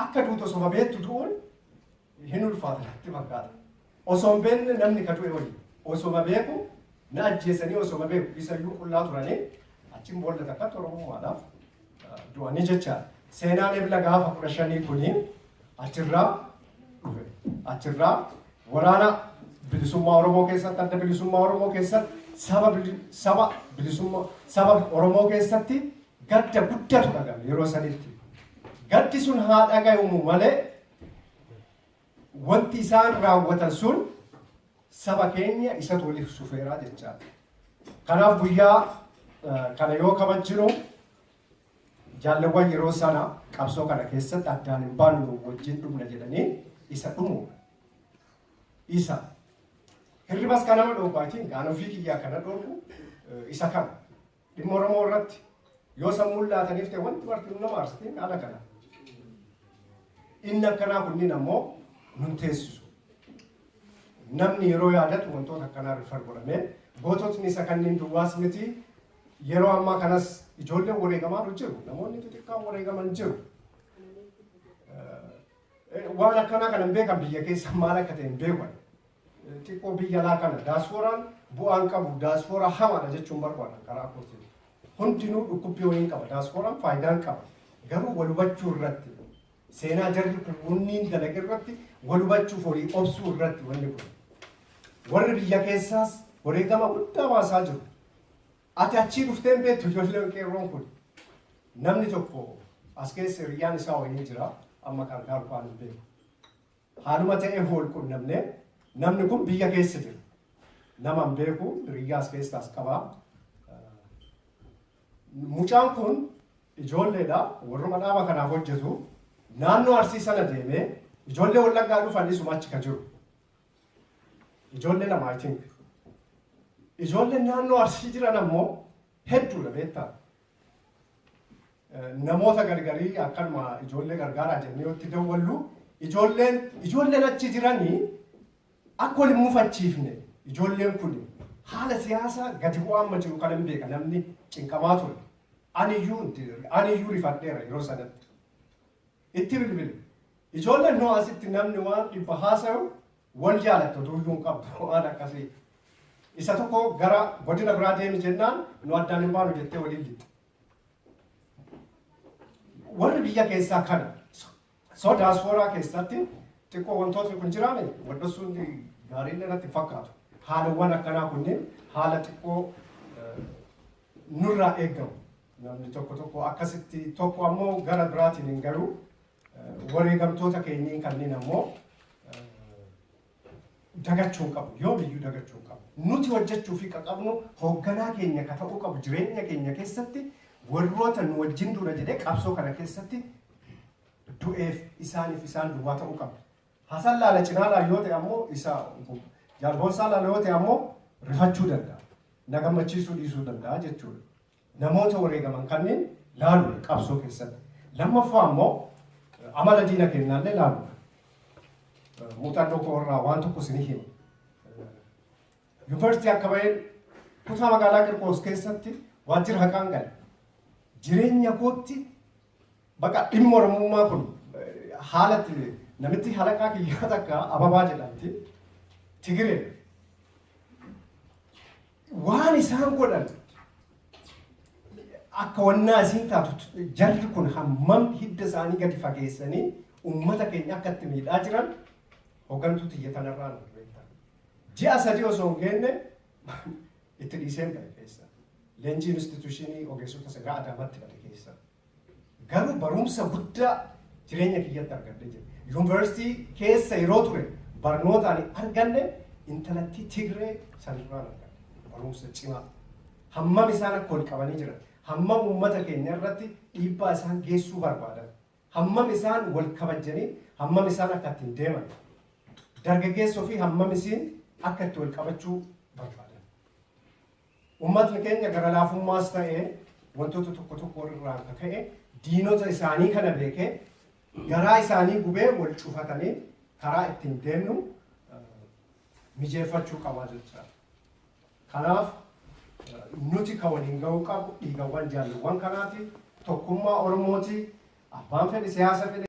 Akka duutu osoma beektu du'uun hin ulfaata natti fakkaata. Osoo hin beekne namni ka du'e wayya. Osoma beeku na ajjeesanii, osoma beeku isayyuu qullaa turanii achiin boolla takkatti Oromummaadhaaf du'anii jechaadha. Seenaan Ebla gaafa 15 kuni achirraa dhufe. Achirraa waraana bilisummaa Oromoo keessatti, Adda Bilisummaa Oromoo keessatti, saba bilisummaa saba Oromoo keessatti gadda guddatu dhagame yeroo sanitti. Gaddi sun haa dhagahumu malee, wanti isaan raawwatan sun saba keenya isatu waliif sufeeraa jechaadha. Kanaaf guyyaa kana yoo kabajjinu, jaalawwan yeroo sana qabsoo kana keessatti addaan hin baanu, wajjin dhumna jedhanii isa dhumuudha. Isa hirribas kan nama dhorku, I think aan ofii kiyyaa kana dhorku isa kana. Dhimma Oromoo irratti yoo sammuun laataniif ta'e, wanti marti nama aarsitiin haala kana. Inni akkanaa kunniin ammoo nun teessisu. Namni yeroo yaadatu wantoota akkanaa refer godhamee, goototni isa kanneen duwwaas miti, yeroo ammaa kanas ijoolleen wareegamaa jiru. Namoonni xixiqqaan wareegaman jiru. Waan akkanaa kana hin beekan, biyya keessa maal akka ta'e hin beekan. Xiqqoo biyya alaa kana daasporaan bu'aan qabu, daasporaa hamaadha jechuun barbaadan karaa kootiin. Hundinuu dhukkubbii waliin qaba. Daasporaan faayidaan qaba. Garuu wal hubachuu irratti, seenaa jarri kun hunniin dalage irratti wal hubachuuf, walii obsuu irratti wanni kun. Warri biyya keessaas wareegama guddaa baasaa jiru. Ati achii dhuftee hin beektu, ijoolleen qeerroon kun. Namni tokko as keessa hiriyyaan isaa wayii jira, amma gargaaru waan hin beeku. Haaluma ta'ee wal qunnamne, namni kun biyya keessa jira. Nama hin beeku, hiriyyaa as keessaas qaba. Mucaan kun ijoolleedha, warruma dhaaba kanaaf hojjetu. Naannoo Arsii sana deemee ijoollee Wallaggaa dhufan isuma achi ka jiru. Ijoollee lama, I think. Ijoolleen naannoo Arsii jiran ammoo hedduudha, beektaa. Namoota gargarii akkanuma ijoollee gargaaraa jennee yoo itti dawwallu, ijoolleen achi jiranii akka wal hin mufachiifne, ijoolleen kun haala siyaasaa gadi bu'aa amma jiru kana hin beeka, namni cinqamaa ture. Aniyyuu rifadheera yeroo sanatti. Itti bilbile. Ijoolleen noo asitti namni waan 100 haasayu wal jaalattu oduuyyuu hin qabdu waan akkasii. Isa tokko gara godina biraa deemi jennaan, nu addaan hin baanu jettee waliin lixxe. Warri biyya keessaa kana. So daaspooraa keessatti xiqqoo wantootni kun jiraame waldhossuun gaariillee natti hin fakkaatu. Haalawwan akkanaa kunneen haala xiqqoo nurraa eegamu. Namni tokko tokko akkasitti, tokko ammoo gara biraatiin hin garuu wareegamtoota keenyiin kanneen ammoo dagachuu hin qabu. Yoomiyyuu dagachuu hin qabu. Nuti hojjechuu fi qabnu, hoogganaa keenya ka ta'uu qabu, jireenya keenya keessatti warroota nu wajjin dura jedhee qabsoo kana keessatti du'eef isaaniif isaan duwwaa ta'uu qabu. Hasan Laala cinaadhaan yoo ta'e ammoo, isa Jaalboonsaa Laala yoo ta'e ammoo rifachuu danda'a. Na gammachiisuu dhiisuu danda'a jechuudha. Namoota wareegaman kanneen laaluudha qabsoo keessatti. Lammaffaa ammoo amala diina keenyaallee laaluudha. Muuxannoo koo irraa waan tokko isinii hima. Yuunivarsiitii akka baheen kutaa magaalaa Qirqoos keessatti waajjira haqaan gale. Jireenya kootti baqa dhimma Oromummaa kun haalatti namitti halaqaa kiyyaa takka Ababaa jedhamti. Tigiree. Waan isaan godhan akka wannaa isiin taatu, jarri kun hammam hidda isaanii gadi fageessanii uummata keenya akka itti miidhaa jiran hooggantuu xiyya kanarraa nu beektan. Ji'a 3 osoo hin geenne itti dhiiseen ba'e keessa. Leenjii instituushinii ogeessota seeraa Adaamaatti bade keessa. Garuu barumsa guddaa jireenya kiyyatti argadhee jira. Yuunivarsiitii keessa yeroo ture barnoota ani arganne intalattii Tigree sanirraan argadhe. Barumsa cimaa. Hammam isaan akka wal qabanii jiran, hammam uummata keenya irratti dhiibbaa isaan geessuu barbaadan, hammam isaan wal kabajanii, hammam isaan akka ittiin deeman, dargaggeessoo fi hammam isiin akka itti wal qabachuu barbaadan. Uummatni keenya gara laafummaas ta'ee wantoota tokko tokko irraa akka ka'e diinota isaanii kana beekee, garaa isaanii gubee, wal cufatanii karaa ittiin deemnu mijeeffachuu qaba jechaadha. Kanaaf nuti kan waliin gahuu qabu dhiigawwan jaalluwwan kanaati, tokkummaa Oromooti, abbaan fedhe siyaasa fedhe.